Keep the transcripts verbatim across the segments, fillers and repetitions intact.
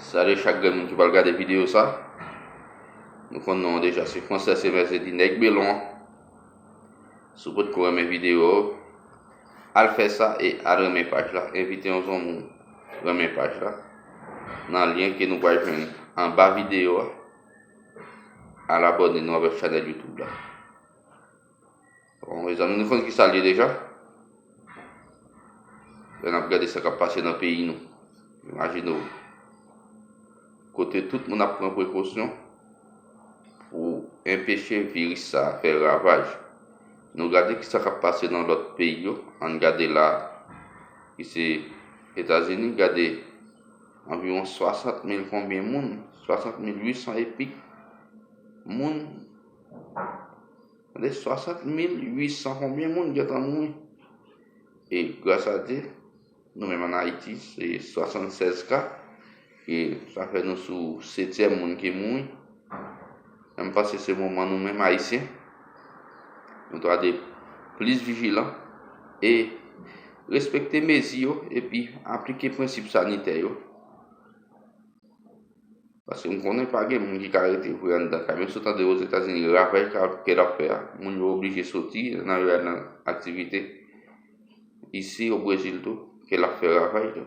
Salye chak grenn moun ki pral gade videyo sa. Nou konn non an deja, se Frances Evens, se di Nèg Belon an. Si w potko renmen videyo, al fè sa e al renmen paj la. Envite yon zanmi w renmen paj la nan lyen ke nou pral jwenn anba videyo a. Al abòne nou avèk chanèl YouTube la. Bon, mezanmi, nou konn ki sa l ye deja. Lè n ap gade sa k ap pase nan peyi nou, imajine w, kote tout moun ap pran prekosyon pou enpeche viris sa a fè ravaj. Nou gade ki sa k ap pase nan lòt peyi yo. Ann gade la, ki se Etazini, gade anviwon swasant mil konbyen moun, swasant mil uit san epik moun, tande, swasant mil uit san konbyen moun gentan mouri. E gras a Dye, nou menm ann Ayiti, se swasannsèz ka, e sa fè nou sou setyèm moun ki mouri. Men m panse se moman nou menm Ayisyen, nou ta dwe plis vijilan e respekte mezi yo epi aplike prensip sanitè yo. Paske m konnen pa gen moun ki ka rete vre anndan kay. Menm si w tande Ozetazini, ravaj ka, ke l ap fè a, moun yo oblije soti nan yo al nan aktivite. Isi, o Brezil tou, ke l ap fè ravaj tou.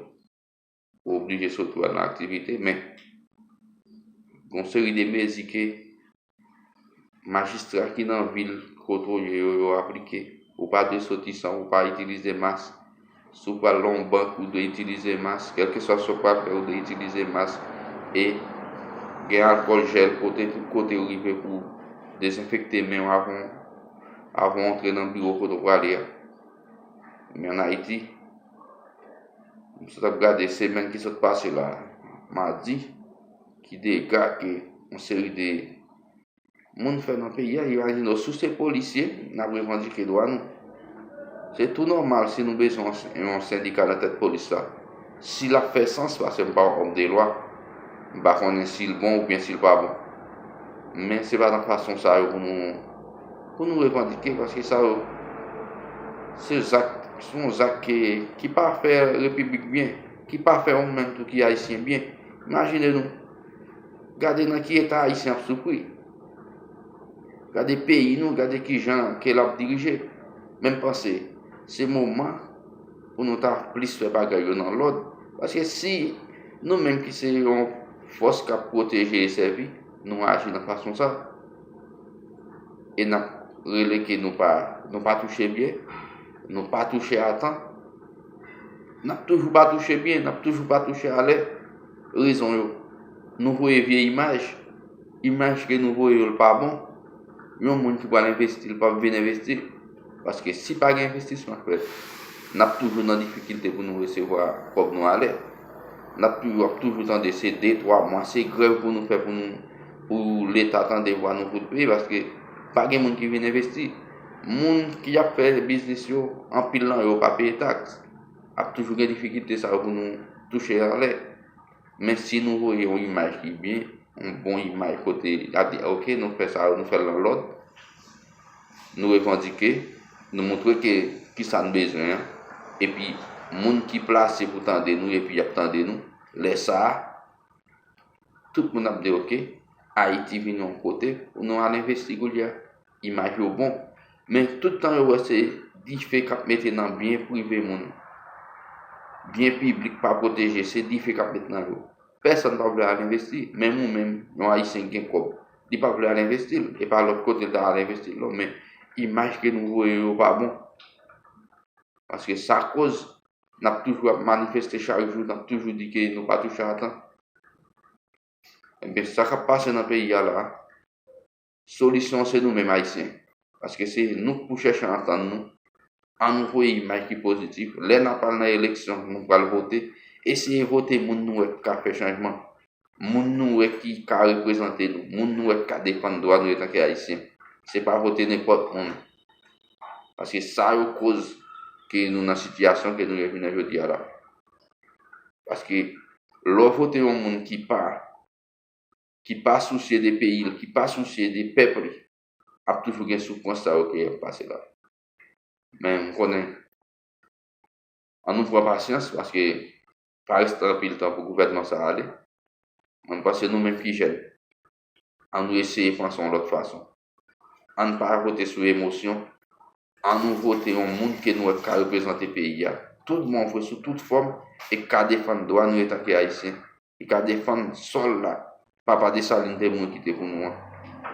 Ou oblije soti w al nan aktivite, men gon seri de mezi ke majistra ki nan vil kote w ye yo, yo aplike. Ou pa dwe soti san ou pa itilize mas. Si w pral nan yon bank, ou dwe itilize mas. Kèlkeswa sa w pral fè, ou dwe itilize mas. E gen alkòl jèl kote, tout kote ou rive pou dezenfekte men w avan, avan w antre nan biwo kote w prale a. Men ann Ayiti, m sot ap gade semèn ki sot pase la, madi, ki dega ke yon seri de moun fè nan peyi a. Imajine w, si w se polisye, n ap revandike dwa nou. Se tou nòmal si nou bezwen yon, yon sendika nan tèt polis la. Si l ap fè sans, paske m pa yon òm de lwa, m pa konnen si l bon oubyen si l pa bon. Men se pa nan fason sa yo pou nou, pou nou revandike, paske sa yo, se zak, se yon zak ki, ki pa fè repiblik byen, ki pa fè ou menm tou ki ayisyen byen. Imajine nou, gade nan ki eta ayisyen ap soufri. Gade peyi nou, gade kijan ke l ap dirije. Men m panse, se moman pou nou ta plis fè bagay yo nan lòd. Paske si nou menm ki se yon fòs k ap pwoteje e sèvi, nou aji nan fason sa, e n ap rele ke nou pa, nou pa touche byen, nou pa touche a tan, n ap toujou pa touche byen, n ap toujou pa touche alè. Rezon yo, nou voye vye imaj. Imaj ke nou voye yo, l pa bon. Yon moun ki pral envesti, l p ap vin envesti. Paske si pa gen envestisman k fèt, n ap toujou nan difikilte pou nou resevwa kòb nou alè. N ap toujou, ap toujou tande se de, twa mwa, se grèv pou nou fè pou nou, pou Leta tande vwa nou pou l peye, paske pa gen moun ki vin envesti. Moun ki ap fè biznis yo, anpil nan yo pa peye taks. Ap toujou gen difikilte sa yo pou nou touche alè. Men si nou voye yon imaj ki byen, yon bon imaj kote y ap di, "Ok, nou fè sa, nou fè l nan lòd, nou revandike, nou montre ke kisa n bezwen an, epi moun ki plase pou tande nou, epi y ap tande nou," lè sa a, tout moun ap di, "Ok, Ayiti vin yon kote pou nou al envesti koulye a." Imaj yo bon. Men tout tan yo wè se dife k ap mete nan byen prive moun. Byen piblik pa pwoteje, se dife k ap met nan yo. Pèsonn pa vle al envesti. Menm ou menm, yon Ayisyen ki gen kòb, li pa vle al envesti l. E pa lòt kote l ta al envesti l, non. Men imaj ke nou voye yo pa bon. Paske sa koz n ap toujou ap manifeste chak jou, n ap toujou di ke nou pa touche a tan. Ebyen, sa k ap pase nan peyi a la, solisyon an se nou menm Ayisyen. Paske se nou k pou chèche antann nou. Ann nou voye imaj ki pozitif. Lè n ap al nan eleksyon, nou pral vote. Eseye vote moun nou wè k ka fè chanjman. Moun nou wè ki ka reprezante nou. Moun nou wè k ka defann dwa nou antanke Ayisyen. Se pa vote nenpòt moun. Paske sa yo koz ke nou nan sitiyasyon ke nou ye jounen jodi a la. Paske lè w vote yon moun ki pa, ki pa sousye de peyi l, ki pa sousye de pèp li, ap toujou gen soufrans sa yo ke y ap pase la. Men m konnen, ann nou pran pasyans, paske pa reste anpil tan pou gouvènman sa a ale. Mwen, m panse nou menm ki jèn, ann nou eseye panse yon lòt fason. Ann pa vote sou emosyon. Ann nou vote yon moun ke nou wè k ka reprezante peyi a. Tout bon vre, sou tout fòm, e k ka defann dwa nou antanke Ayisyen. Ki ka defann sòl la. Papa Desalin te mouri kite pou nou an.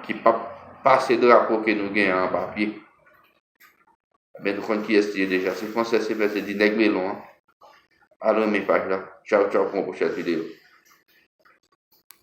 Ki p ap pase drapo ke nou genyen an anba pye. Men nou konn kiyès li ye deja. Se Fransè Sevè, se di nèg melon an. Al renmen paj la. Tchaw, tchaw, pou yon pwochèn videyo.